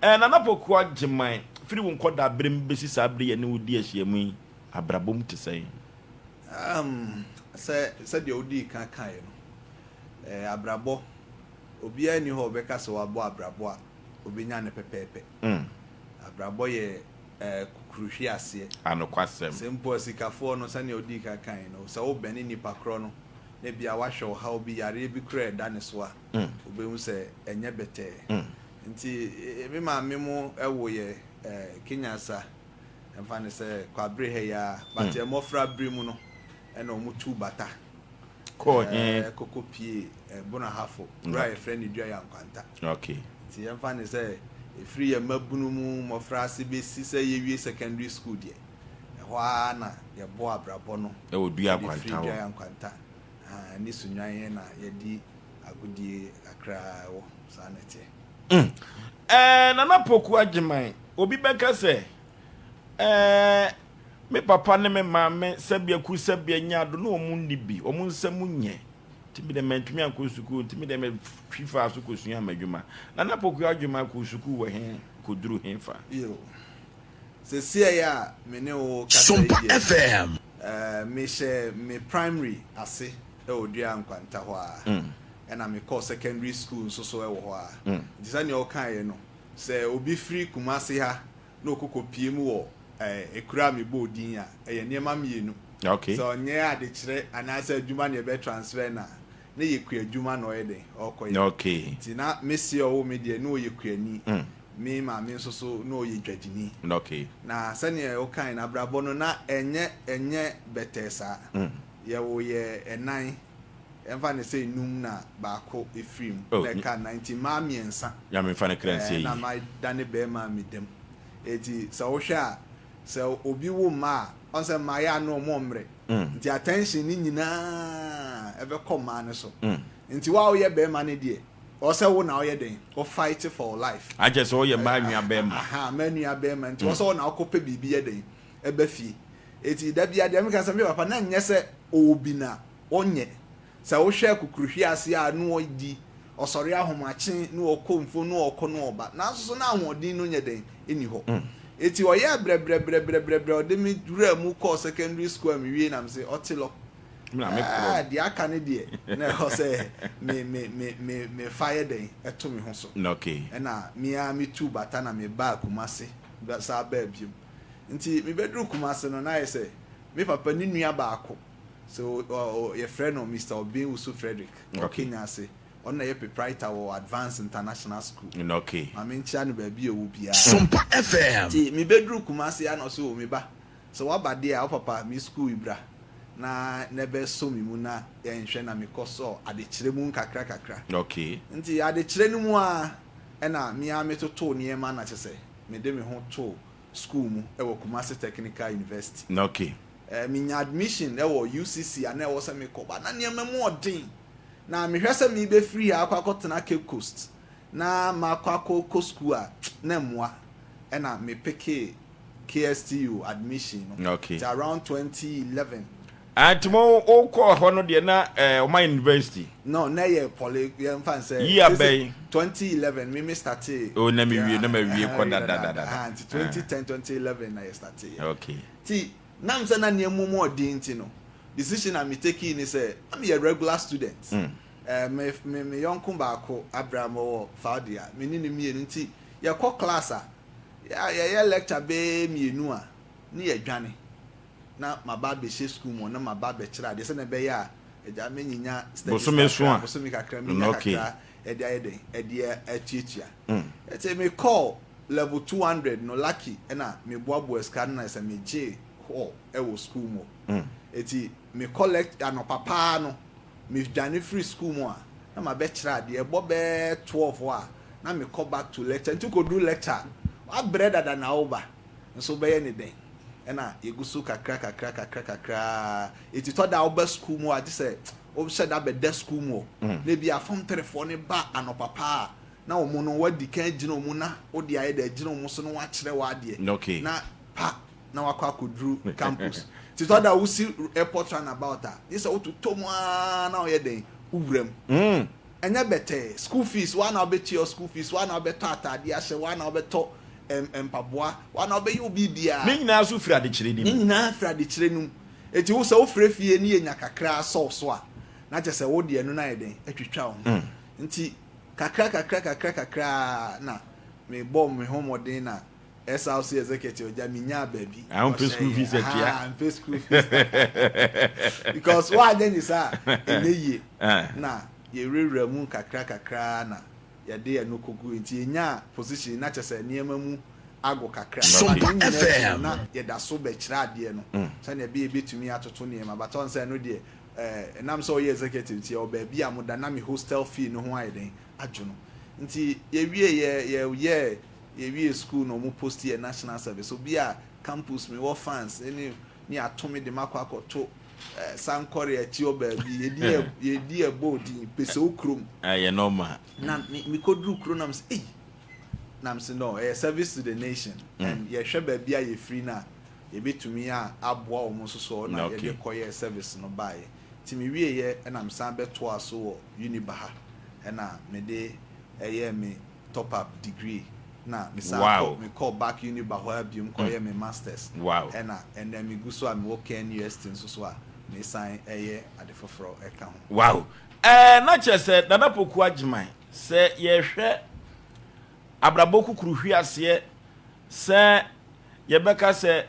Nana Poku Agyeman, firi wo nkɔdaa berɛ mu bɛsi saa bere yɛne wo di ahyiamu yi, abrabɔ mu te sɛn? Sɛ sɛdeɛ wodii kan kaeɛ no, abrabɔ, obiara ni hɔ a ɔbɛka sɛ wabɔ abrabɔ a obɛnya ne pɛpɛɛpɛ. Abrabɔ yɛ kukuruhwe aseɛ. Anokwasɛm. Sɛ mpo asikafoɔ no, sɛnea wodii kan kaeɛ no, sɛ wobɛne nipa korɔ no na bia wahwɛ ɔhaw bi, yareɛ bi koraa ɛda ne so a, wobɛhu sɛ ɛnyɛ bɛtɛɛ. Nti me maame mu ɛwo yɛ Kenyasa, ɛmfa ne sɛ Kwabere ha yi a, but mmɔfra bere mu no ɛna ɔmo tu bata kɔɔ he? Koko pie Bonahafo kuro a yɛfrɛ no Dua Yankwanta. Nti yɛmfa ne sɛ ɛfiri yɛ mmabunu mu, mmɔfra ase bɛsi sɛ yɛwie secondary school deɛ, ɛhɔ ara na yɛbɔ abrabɔ no. Ɛwɔ Dua yɛde firi Nkwanta Dua hɔ. Yankwanta. Ah, ne Sunwan na yɛdi agodie kakra wɔ saa na ɛteɛ. Nana Poku Agyeman, obi bɛka sɛ me papa ne me maame, sɛbea ku sɛbea nya ado na ɔmo nni bi, ɔmo nsɛm nyɛ, nti mi dɛ mɛntumi ankɔ sukuu, nti mi dɛ mɛtwi fa so kɔsua ama. Nana Poku Agyeman kɔ sukuu wɔ he, kɔduru he fa? Yo, sɛsiɛ yɛ a me ne wo kasa yi Sompa deɛ, FM. Mehyɛ me primary ase ɛwɔ Dua Nkwanta hɔ a, ɛna mekɔɔ secondary school nso so ɛwɔ hɔ a. Nti sɛnea ɔkaeɛ no, sɛ obi firi Kumase ha na ɔkɔkɔ pie mu wɔ ekura a mebɔɔ din a, ɛyɛ nneɛma mmienu. Sɛ ɔnyɛ adekyerɛ anaasɛ adwuma na yɛbɛ transfer na ne yɛ kua adwuma na ɔyɛ den ɔkɔyɛ. Nti na mesi ɔwɔ me deɛ na ɔyɛ kuani, me maame nso so na ɔyɛ dwadini. Na sɛnea ɔkae no, abrabɔ no na ɛnyɛ bɛtɛɛ saa. Yɛwɔ yɛ ɛnan, ɛmfa ne sɛ enum na baako efiri mu. Oh, na ɛka nan, nti mmaa mmiɛnsa. Nyame mfa ne kra nsie. Na yi. Ma dane bɛrima mi dɛm. Eti sɛ wohwɛ a, sɛ obi wo mmaa a, ɔn sɛ mmaa yɛ ano ɔmo mmerɛ, nti attention ne nyinaa ɛbɛkɔ mmaa no so. Nti wo a woyɛ bɛrima no deɛ, ɔsɛ wo na ɔyɛ den o fight for life. Akyɛ sɛ ɔyɛ mmaa nua bɛrima. Aha, mmaa nua bɛrima, nti ɔsɛ wo na ɔkɔpɛ biribi yɛ den ɛbɛ fie. Eti dabi adeɛ meka sɛ me papa na nyɛ sɛ ɔwɔ bi na ɔnyɛ sɛ wohwɛ kukuruhwi ase a na ɔdi ɔsɔre ahomakye na ɔkɔ mfo na ɔkɔ na ɔba, nanso so na ahoɔden no nyɛ den ɛni hɔ. Eti ɔyɛ brɛbrɛbrɛbrɛbrɛ, ɔde me wura mu kɔɔ secondary school a mewie nam sɛ ɔte lɔ. Na me korɔ. Ah, deɛ aka ne deɛ na ɛhɔ sɛ me me me me me fa yɛ den ɛto me ho so. Ɛna mea me tu bata na me baa Kumase saa baa biom. Nti mebɛduru Kumase no, na ayɛ sɛ me papa ne nua baako so ɔ yɛfrɛ no Mr Obin Wusu Frederick. Ɔkenya ase, ɔno na yɛ proprietor wɔ Advance International School. Maame nkyia no baabi a ɛwɔ biara. Sompa FM. Nti mebɛduru Kumase a, na ɔsɛ o, me ba, sɛ waba deɛ a, wo papa me school yi bra na ɛbɛsɔ me mu na yɛnhwɛ, na mekɔ sɔ adekyerɛ mu nkakra kakra. Nti adekyerɛ no mu a, ɛna mea metotoo nneɛma na kyɛ sɛ mede me ho too school mu ɛwɔ Kumasi Technical University. Menya admission ɛwɔ UCC a na ɛwɔ sɛ mekɔ ba, na nneɛma mu ɔden na mehwɛ sɛ mebɛfiri ha akɔ akɔtena Cape Coast na makɔ akɔkɔ school a na mmoa, ɛna mepeke KSTU admission no. Nti around 2011. Nti mo wokɔɔ hɔ no deɛ na ɔma university? No, na yɛ poly, yɛmfa n sɛ Yi abɛn? 2011 me starte. Oh, na mewie, na mawie kɔ dadadada. Nti 2010, 2011 na yɛ starte yɛ. Nti nam sɛ na nneɛma mu ɔden nti no, decision a me take ni sɛ na meyɛ regular student. Me yɔnko baako Abraham wɔ Fadia, me ne ne mmienu, nti yɛkɔ class a, yɛyɛ lecture bɛyɛ mmienu a, ne yɛdwane na maba abɛhyɛ school mu na maba abɛkyerɛ adeɛ sɛnea ɛbɛyɛ a agya menyinya studies. Bosome so a. Kakra, bosome kakra menya kakra ɛde ayɛ den ɛde atuatua. Ɛti me call level 200 no, lucky, ɛna meboaboa sika no na sɛ megye hall ɛwɔ school mu. Eti me collect anɔpa paa no, medwane firi school mu a, na mabɛkyerɛ adeɛ, ɛbɔ bɛɛ 12 hɔ a, na mekɔ back to lecture. Nti kɔduru lecture, wabrɛ dada na woba nso bɛyɛ ne den, ɛna yɛgu so kakra kakra kakra kakra. Eti tɔ da woba school mu a, gye sɛ wohyɛ da bɛda school mu hɔ, na ebi afam terefoɔ ne ba anɔpa paa a, na wɔn no wadi kan gyina wɔn na wode ayɛ dɛ gyina wɔn so na wakyerɛ w'adeɛ. Na pa na wakɔ akɔduru campus. Nti tɔ da wosi airport roundabout a, gye sɛ wototɔ mu aa na ɔyɛ den wowura mu. Ɛnyɛ bɛtɛɛ. School fees, woa na wobɛtua school fees, woa na wobɛtɔ ataadeɛ ahyɛ, woa na wobɛtɔ mpaboa, woa na wobɛyɛ wo biribiara. Ne nyinaa nso firi adekyerɛ no Ne mu. nyinaa firi adekyerɛ no mu. Enti wo sɛ wofrɛ fie ne yɛnya kakra sɔ wo so a, na kyerɛ sɛ wo deɛ ɛno no ayɛ dɛn? Atwitwa wo ho. Nti kakra kakra kakra kakra ara na mebɔɔ me ho mmɔden na SRC executive agya menyaa baabi Ah, wompɛ school fees kɔhyɛeɛ. atua. Ahaa, mpɛ school fees. Because woanyɛ ne saa a, ɛnyɛ yie. Ah. Na yɛwurawura mu nkakra kakra na yɛde ɛno kɔgu. Nti yɛnyaa position na kyerɛ sɛ nneɛma mu ago kakra. But ne Sompa nyinaa akyi no FM. na yɛda so bɛkyerɛ adeɛ no sɛdeɛ ɛbɛyɛ yɛbɛtumi atoto nneɛma. But ɔn sɛ ɛno deɛ eh, ɛnam sɛ ɔyɛ executive nti yɛwɔ baabi a moda na me hostel fee no ho ayɛ dɛn adwo no. Nti yɛwie yɛ yɛyɛɛ yɛwie school na ɔmo post yɛ national service. Obi a campus mewɔ fans ne ne ato me de makɔ akɔto eh, sankɔre akyi hɔ baabi yɛdi yɛ yɛdi yɛ bɔ odin Pesew kurom. Ɛyɛ normal. Na me mekɔduru kuro nam sɛ ei nam sɛ no ɛyɛ service to the nation and yɛhwɛ baabi a yɛfiri no a yɛbɛtumi a aboa wɔn nso so na yɛde kɔyɛ service no baeɛ. Nti mewieɛ ɛna mesan bɛtoa so wɔ Uniba ha ɛna mede ɛyɛ me top up degree na mesan kɔ mekɔɔ back Uniba hɔ a biom kɔyɛ me masters ɛna ɛnɛ megu so a mewɔ KNUST nso so a mesan ɛyɛ ade foforɔ ɛka ho. Wow! Ɛɛ na kyerɛ sɛ Nana Poku Agyemang sɛ yɛhwɛ abrabɔ kukuru hweaseɛ sɛ yɛbɛka sɛ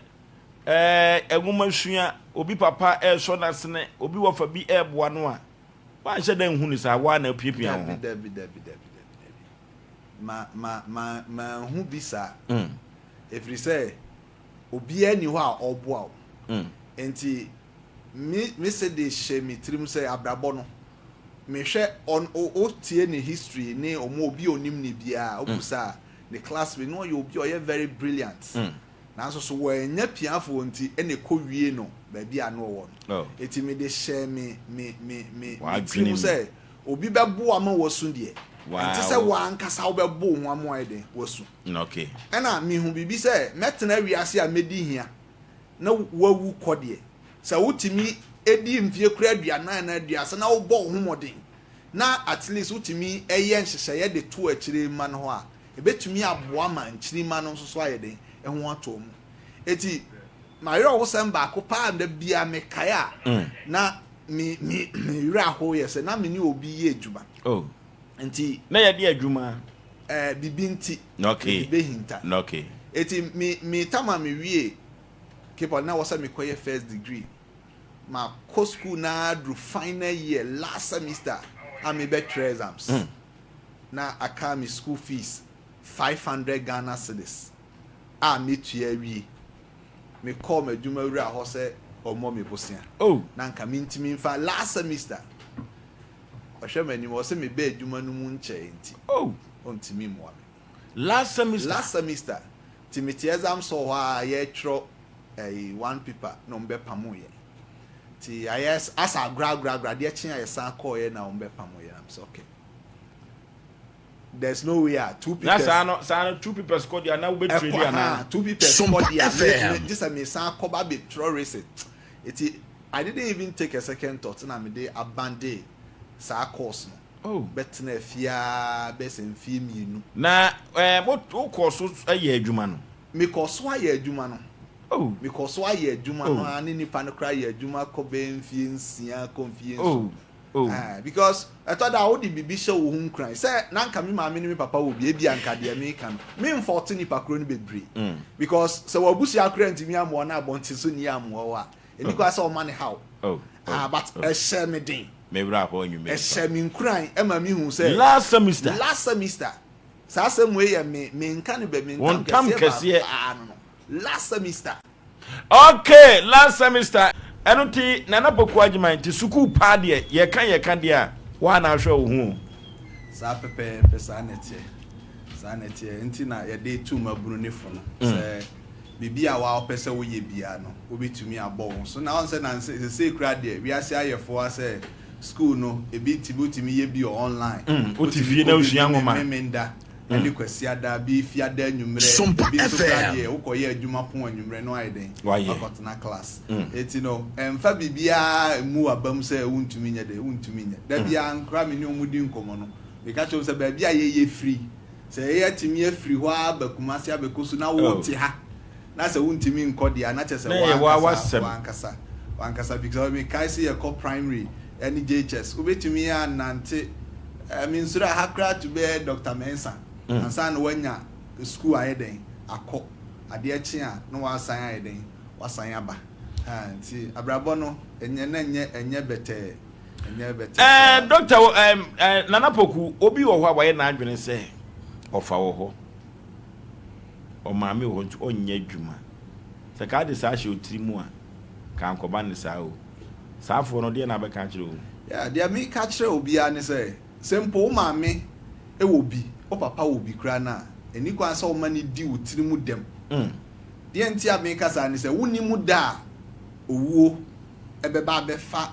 ɛɛ nwoma sua, obi papa ɛresɔ n'asene, obi wɔfa bi ɛreboa no a, woanhyɛ da nhu no saa, woa na apiapia wo ho. Dabi, dabi, dabi, dabi, dabi, dabi. Ma, ma, ma, manhu bi saa. Ɛfiri sɛ, obiara nni hɔ a ɔreboa wo. Enti, me, me se de hyɛ me tirim sɛ abrabɔ no, mehwɛ, ɔn, o, wotie ne history ne ɔmo, obi a onim no biara, wobusa a, ne classmate, na ɔyɛ obi a ɔyɛ very brilliant. Nanso so wannya piafoɔ nti na ɛkɔwie no baabi a na ɔwɔ no. Enti mede hyɛɛ me, me, me, me, me tiri mu sɛ obi bɛboa ma wasu deɛ, ɛnte sɛ wo ankasa wobɛbo wo ho ama wayɛ dɛn, wasu. Ɛna mehu biribi sɛ mɛtena wiase a mɛdi hia na wawu kɔ deɛ, sɛ wotumi di mfeɛ kura 40 anaa 30 na wobɔ wo ho mmɔden na at least wotumi yɛ nhyehyɛeɛ de to akyire mma no hɔ a, Ebetumi aboa ma nkyirimma no nso so ayɛ dɛn? Ɛho atɔ wɔn. Enti, m'awerɛhosɛm baako paa a da biara mekae a na me me me werɛ ahow yɛ sɛ na me ne obi yɛ adwuma. Oh. Nti. Na yɛde adwuma. Ɛɛ biribi nti. Okay. Mede behinta. Okay. Eti me me tam a mewie Cape na ɛwɔ sɛ mekɔyɛ first degree. Makɔ school na aduru final year last semester a mebɛtwerɛ exams. Na aka me school fees 500 Ghana cedis a metua awie. Mekɔɔ m'adwuma wura hɔ sɛ ɔmmɔ me bosea. Oh. Na nka mentumi mfa last semester. Ɔhwɛ m'anim ɔsɛ mebɛɛ adwuma no mu nkyɛe nti. Oh. Ɔntumi mmoa me. Last semester. Last semester. Nti mete exam hall hɔ a yɛtwerɛ ɛyi one paper na ɔmo bɛpamo yɛn. Nti ayɛ asa agorɔ agorɔ agorɔ adeɛ kye a yɛsan kɔɔyɛ na ɔmo bɛpamo yɛn. I'm sɛ okay. There's no way a two Na papers. saa no saa no two papers kɔ deɛ na wobɛ trade Ɛkɔ anaa? ha two papers kɔ Sompa deɛ a me FM. me gye sɛ mesan kɔ ba bɛtwerɛ receipt. Nti I didn't even take a second thought na mede abandon saa course no. Oh. Bɛtena fie ara bɛyɛ sɛ mfeɛ 2. Na ɛɛ wo wokɔɔ so yɛ adwuma no? Mekɔɔ so ayɛ adwuma no. Oh. Mekɔɔ so ayɛ adwuma no Oh. ara ne nipa no koraa yɛ adwuma kɔ bɛyɛ mfeɛ 6 kɔ mfeɛ 7. Oh. Oh. Eh, because ɛtɔ da a wode biribi hyɛ wo ho nkuran sɛ na nka me maame ne me papa wɔ bi ebi anka deɛ meka no memfa ɔte nipa koro no bebree because sɛ wabusua koraa ntumi amoa na abɔnten so ni amoa wo a ɛni kwa sɛ ɔma ne haw. Oh. Ah, but ɛhyɛ me den. Mewura hɔ anwummerɛ. Ɛhyɛ me nkuran ɛma mehu sɛ last semester. Last semester saa asɛm wei yɛ me menka no bɛ me Wɔn ntam ntam kɛseɛ kɛseɛ. baako paa no. Last semester. Okay, last semester. Ɛno nti Nana Poku Agyemang nti sukuu paa deɛ yɛka yɛka deɛ a woa na ahwɛ wo ho o. Saa pɛpɛɛpɛ, saa na ɛteɛ, saa na ɛteɛ. Nti na yɛde tu mmabunu ne fo no sɛ biribi a waa wopɛ sɛ woyɛ biara no wobɛtumi abɔ wo ho so. Na wɔn sɛ nansa sesei koraa deɛ wiase ayɛ foa sɛ school no ebi tumi wotumi yɛ bi wɔ online. Wote fie na wosua nwoma. Memenda. Ɛne Kwasiada, bi Fiada anwummerɛ, Sompa ebi nso koraa FM. deɛ wokɔyɛ adwuma pon anwummerɛ na wayɛ dɛn? Wayɛ. Wakɔtena class. Enti no, ɛmfa biribiara mmu w'abam sɛ wontumi nyɛ dɛn, wontumi nyɛ. Da biara nkora me ne wɔn di nkɔmmɔ no, meka kyerɛ wɔn sɛ baabi a yɛyɛ firi, sɛ yɛatumi afiri hɔ ara aba Kumasi abɛkɔ su na wote ha, na sɛ wontumi nkɔ deɛ a, na kyerɛ sɛ Na ɛyɛ wo ara w'ankasa, w'asɛm. w'ankasa, w'ankasa. Because mekae sɛ yɛkɔ primary ne JHS, wobɛtumi anante, eh, mensuro a, ha koraa to bɛyɛ Doctor Mensah, ansa na woanya sukuu ayɛ dɛn, akɔ. Adeɛ kye a, na woasan ayɛ dɛn, woasan aba. Ha, nti abrabɔ no, ɛnyɛ, na ɛnyɛ, ɛnyɛ bɛtɛɛ, ɛnyɛ bɛtɛɛ Eh, koraa. Doctor, eh, eh, Nana Poku, obi wɔ hɔ a wayɛ n'adwene sɛ ɔfa wɔ hɔ. Ɔmaame wɔ hɔ nti ɔnyɛ adwuma. Sɛ ka ade saa hyɛ wo tiri mu a, ka ankɔba ne saa o. Saa afoɔ no, deɛ na abɛka akyerɛ wɔn? Yeah, deɛ meka kyerɛ obiara ne sɛ, sɛ mpo wo maame wɔ bi, wo papa wɔ bi koraa no a, ɛnni kwan sɛ woma no di wo tiri mu dɛm. Deɛ nti a meka saa ne sɛ, wonnim da a owuo bɛba abɛfa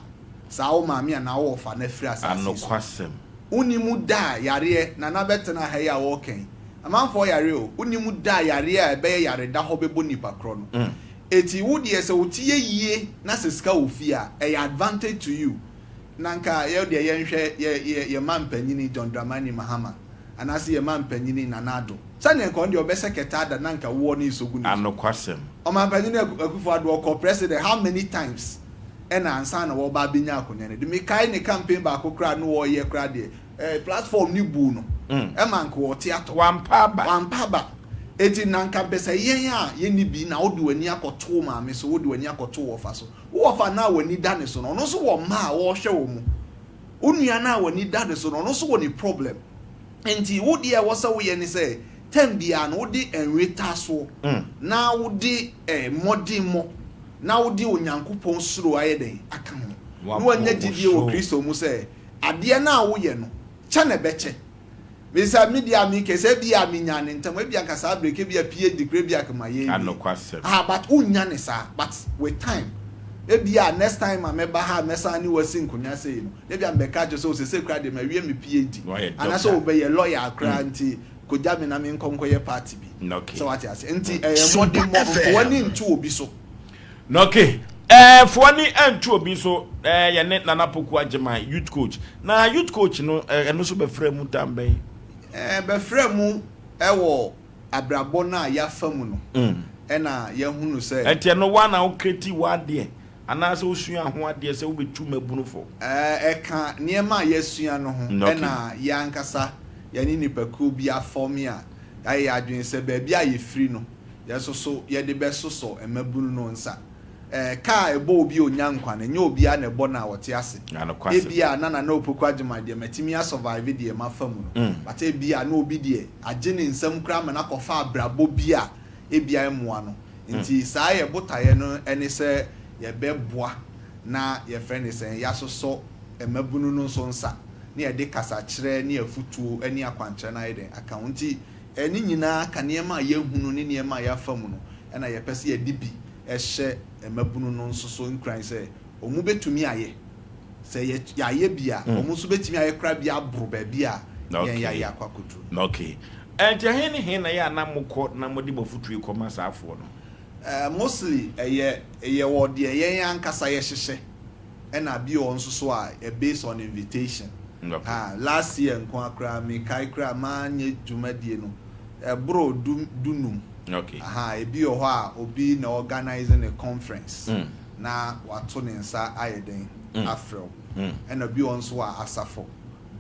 saa wo maame anaa wo wɔfa no afiri asase yi so. Anokwasɛm. Wonnim da a yareɛ, Nana bɛtena ha yi a wɔreka yi, amanfoɔ yare o, wonnim da a yareɛ a ɛbɛyɛ yaredahɔ bɛbɔ nipa korɔ no. Enti wo deɛ sɛ wo ti yɛ yie na sɛ sika wɔ fie a, ɛyɛ advantage to you. Na nka yɛ deɛ yɛnhwɛ yɛ yɛ yɛ mampanyini John Dramani Mahama anaasɛ yɛ mampanyini Nana Addo. Sɛdeɛ nka ɔno deɛ ɔbɛsɛ kɛtɛ ada na nka woɔ ne nsɔ gu ne so. Anokwasɛm. Ɔmanpanyin Akufo Addo ɔkɔɔ president how many times ɛna ansa na wɔreba abɛnya akonwa no de mekae ne campaign baako koraa no wɔreyɛ koraa deɛ eh, platform ne buu no ɛma nka wɔte atɔ. Wampa aba. Wampa aba. Eti na nka mpɛ sɛ yɛn a yɛnni bi na wode w'ani akɔto wo maame so, wode w'ani akɔto wo wɔfa so. Wo wɔfa no a w'ani da ne so no, ɔno nso wɔ mma a ɔrehwɛ wɔn mu. Wo nua no a w'ani da ne so no, ɔno nso wɔ ne problem. Nti wo deɛ ɛwɔ sɛ woyɛ ne sɛ, term biara no wode nwetasoɔ na wode eh, mmɔdemmɔ na wode Onyankopɔn suro ayɛ dɛn aka ho. Na Wabɔ wanya wo gyidie wɔ so. Kristo mu sɛ adeɛ no a woyɛ no, kyɛ na ɛbɛkyɛ. Mesa me deɛ a mekɛ sɛ ebia menya ne ntɛm, ebia nka saa break, ebia PhD koraa ebia nka mayɛ awie. Anokwasɛm. Ah, but wonnya ne saa, but with time, ebia next time a mɛba ha a mɛsan ne wo asi nkonnwa sei no, na ebia mebɛka akyerɛ wo sɛ oh seesei koraa deɛ mawie me PhD, Na wayɛ anaasɛ doctor. wobɛyɛ lawyer koraa nti kɔgya me na menkɔ nkɔyɛ party bi. Okay. Sɛ wate aseɛ? Nti ɛyɛ Sompa mmɔdemmɔ, mfa w'ani FM. nto obi so. Okay. Eh, fa w'ani nto obi so. Eh, yɛne Nana Poku Agyeman, youth coach. Na youth coach no, eh, ɛno nso bɛfrɛ mu tam bɛn? Eh, bɛfrɛ mu wɔ abrabɔ no a yɛafa mu no, ɛna yɛahunu sɛ. Ɛnti ɛno woa na wo create w'adeɛ anaasɛ wosuaa ho adeɛ sɛ wobɛtu mmabunu fo? Eh, ɛka nneɛma a yɛasua no ho, ɛna yɛn ankasa yɛne nnipakuo bi afɔme a yɛayɛ yɛn adwene sɛ baabi a yɛfiri no, yɛn nso so yɛde bɛsosɔ mmabunu no nsa. Ɛɛ, ka a ɛbɔ obi a ɔnya nkwa no, ɛnyɛ obiara na ɛbɔ no a ɔte ase. Ebia na Nana Opoku Agyemang deɛ matumi asurvive deɛ mafa mu no, but ebia na obi deɛ agye ne nsam koraa ma no akɔfa abrabɔ bi a ebia ɛmmoa no. Nti saa yɛn botaeɛ no ne sɛ yɛbɛboa na yɛfrɛ no sɛn, yɛasosɔ mmabunu no nso nsa na yɛde kasakyerɛ ne afutuo ne akwankyerɛ no ayɛ dɛn aka ho. Nti ne nyinaa ka nneɛma a yɛahunu ne nneɛma a yɛafa mu no na yɛpɛ sɛ yɛde bi hyɛ mmabunu no nso so nkuran sɛ wɔbɛtumi ayɛ. Sɛ yɛayɛ bi a, wɔn nso bɛtumi ayɛ koraa bi aboro baabi a yɛn yɛayɛ akɔ akɔduru no. Okay. Ɛnti ɛhe ne he na ɛyɛ a na mokɔ na mode mo afotuo yi kɔma saa afoɔ no? Mostly ɛyɛ yɛwɔ deɛ yɛn ankasa yɛhyehyɛ ɛna bi wɔ hɔ nso so a ɛ based on invitation. Ha, last year nko ara koraa mekae koraa manyɛ dwumadie no ɛboro du dunum. Aha, ebi wɔ hɔ a obi na organise ne conference na wato ne nsa ayɛ dɛn afrɛ wo. Ɛna obi wɔ hɔ nso a asafo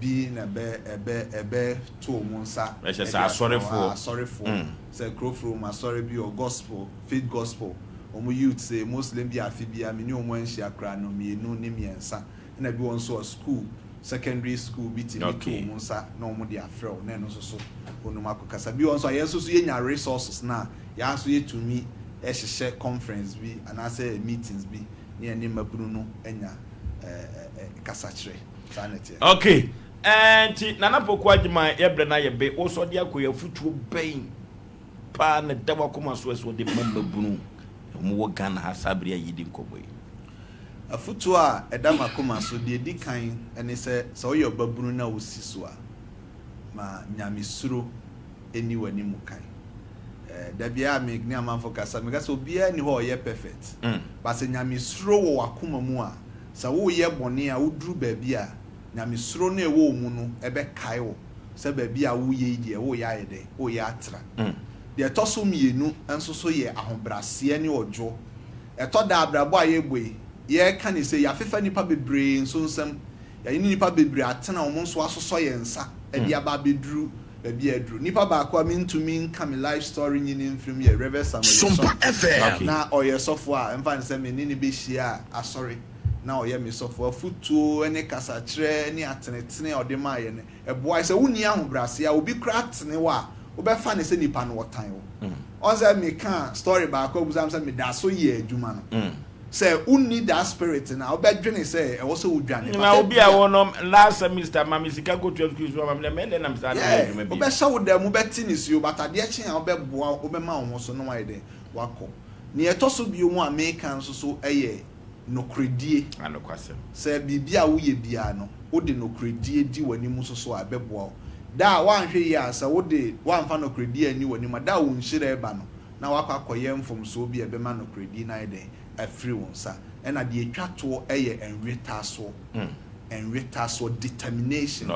bi na ɛbɛ ɛbɛ ɛbɛ to wɔn nsa Ɛhyɛ de sɛ afrɛ wo. asɔrefoɔ. Ah, asɔrefoɔ. Sɛ kuro foro mu asɔre bi wɔ gospel, faith gospel, wɔn youth sɛ Muslim bi afe biara me ne wɔn anhyia koraa no mmienu ne mmiɛnsa. Ɛna bi wɔ hɔ nso a school, secondary school bi tumi to wɔn nsa na wɔn de afrɛ wo na ɛno nso so wɔnom akɔkasa. Bi wɔ hɔ nso a yɛn nso so yɛnya resources no a yɛn ara nso yɛtumi hyehyɛ conference bi anaasɛ meetings bi na yɛne mmabunu no anya kasakyerɛ. Saa na ɛteɛ. Okay, ɛɛ nti Nana Poku Agyemang yɛbrɛ no ayɛ be, wo nso ɔde akɔ yi afutuo bɛn paa na ɛda w'akoma so ɛsɛ ɔde ma mmabunu a wɔwɔ Ghana ha saa bere a yɛredi nkɔmmɔ yi? Afotuo a ɛda m'akoma so, deɛ ɛdi kan ne sɛ, sɛ woyɛ ɔbabunu na wosi so a, ma nyamesuro. ɛni w'anim kan. Da biara me ne amanfo kasa, meka sɛ obiara ni hɔ a ɔyɛ perfect. But sɛ nyamesuro wɔ w'akoma mu a, sɛ woyɛ bɔne a, woduru baabi a, nyamesuro no a ɛwɔ wo mu no ɛbɛkae wo sɛ baabi a woyɛ yi deɛ, woyɛ ayɛ dɛn? Woyɛ atra. Deɛ ɛtɔ so mmienu nso so yɛ ahobrɛaseɛ ne ɔdwoɔ. Ɛtɔ da abrabɔ a yɛbɔ yi, yɛreka ne sɛ yɛafefa nnipa bebree nso nsam, yɛne nnipa bebree atena, wɔn nso asosɔ yɛn nsa de aba abɛduru baabi a aduru. Nipa baako a mentumi nka me life story nyini mfirim yɛ Reverend Samuel Sompa Yɛsɔn. FM. Na ɔyɛ sɔfo a mfa ne sɛ me ne ne bɛhyia a asɔre na ɔyɛ me sɔfo. Afotuo ne kasakyerɛ ne atenetene a ɔde maa yɛ no ɛboa. Sɛ wonni ahobrɛaseɛ a, obi koraa tene wɔ a, wobɛfa ne sɛ nipa no wɔtan wo. Ɔn sɛ meka story baako abusam sɛ meda so yɛ adwuma no, sɛ wonni that spirit na wobɛdwene sɛ ɛwɔ sɛ wodwane. Na obi a wɔ no last semester ma me sika kɔ 12 kristu ama me dɛ mɛdɛ nam saa na meyɛ adwuma bi. Wobɛhyɛ wo dam, wobɛte ne suo, but adeɛ kye a, wobɛboa, wobɛma wo ho so na wayɛ dɛn, wakɔ. Nea ɛtɔ so bio mu a meka nso so yɛ nokoredie. Anokwasɛm. Sɛ biribi a woyɛ biara no, wode nokoredie di w'anim nso so a, ɛbɛboa wo. Da a woanhwɛ yie a, sɛ wode woamfa nokoredie anni w'anim a, da a wo nhyira ɛba no na wakɔ akɔyɛ mfomsoɔ bi a ɛbɛma nokoredie no ayɛ dɛn, afiri wo nsa. Ɛna deɛ ɛtwa toɔ yɛ nwetaasoɔ, nwetaasoɔ, determination,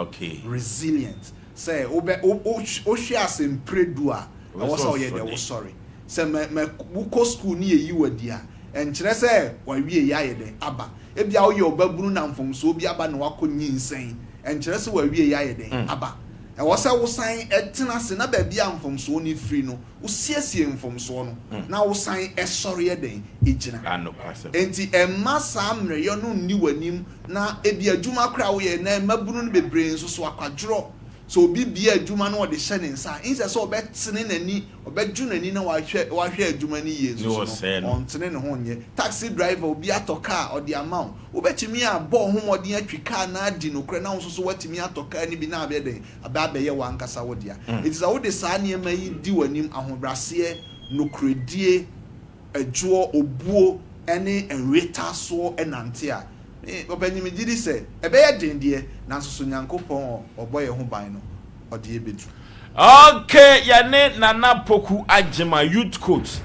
resilient, sɛ wobɛ wohwɛ ase mprɛdu a ɛwɔ sɛ ɔyɛ dɛ wosɔre. Sɛ mɛ mɛ wokɔ school ne yɛyi wadi a, ɛnkyerɛ sɛ wawie yɛ ayɛ dɛn aba. Ebia woyɛ ɔbabunu na mfomsoɔ bi aba na wakɔ nyinsɛn, ɛnkyerɛ sɛ wawie yɛ ayɛ dɛn aba. Ɛwɔ sɛ wosan ɛtena ase na baabi a mfomsoɔ no firi no, wosiesie mfomsoɔ no na wosan ɛsɔre yɛ dɛn, egyina. Anokwasɛm. Nti ɛmma saa mmerɛyɛ no nni w'anim. Na ebi adwuma koraa woyɛ na mmabunu no bebree nso so akwadworɔ sɛ obi bia adwuma no, ɔde hyɛ ne nsa nsɛ sɛ ɔbɛtene n'ani, ɔbɛdwo n'ani na wahwɛ adwuma no yie nso so no, ɔntene ne ho nyɛ. Taxi driver, obi atɔ kaa ɔde ama wo, wobɛtumi abɔ ho mmɔden atwi kaa na adi nokorɛ na wo nso so woatumi atɔ kaa no bi na abɛyɛ dɛn, abɛ abɛyɛ w'ankasa wo dea. Enti sɛ wode saa nneɛma yi di w'anim, ahobrɛaseɛ, nokoredie, adwoɔ, obuo ne nwetasoɔ nante a, ɔpanyin, gye di sɛ ɛbɛyɛ den deɛ, nanso so Nyankopɔn ɔbɔ yɛn ho ban no, ɔde yɛ bɛduru. Okay, yɛne Nana Poku Agyema, youth coach.